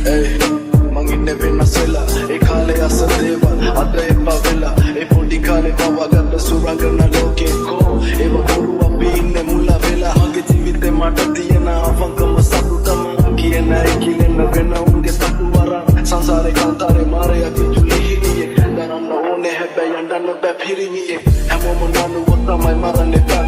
ඒ මං ඉන්නේ වෙනස් වෙලා. ඒ කාලේ අස දේවල් අද එපා වෙලා. ඒ පොඩි කාලේ මවාගත්ත සුරංගන ලෝකේ කෝ? ඒව බොරු, අපි ඉන්නේ මුලා වෙලා. මගේ ජීවිතේ මට තියෙන අවංකම සතුටම කියන කිලෙන්න වෙන උන්ගේ තට්ටු වරන්. සංසාරේ කාන්තාරේ මාරයාගේ ජුලි හිමියේ දරන්න ඕනේ, හැබැයි අඬන්න බෑ පිරිමියේ. හැමෝම නනුව තමයි මරන්නේ.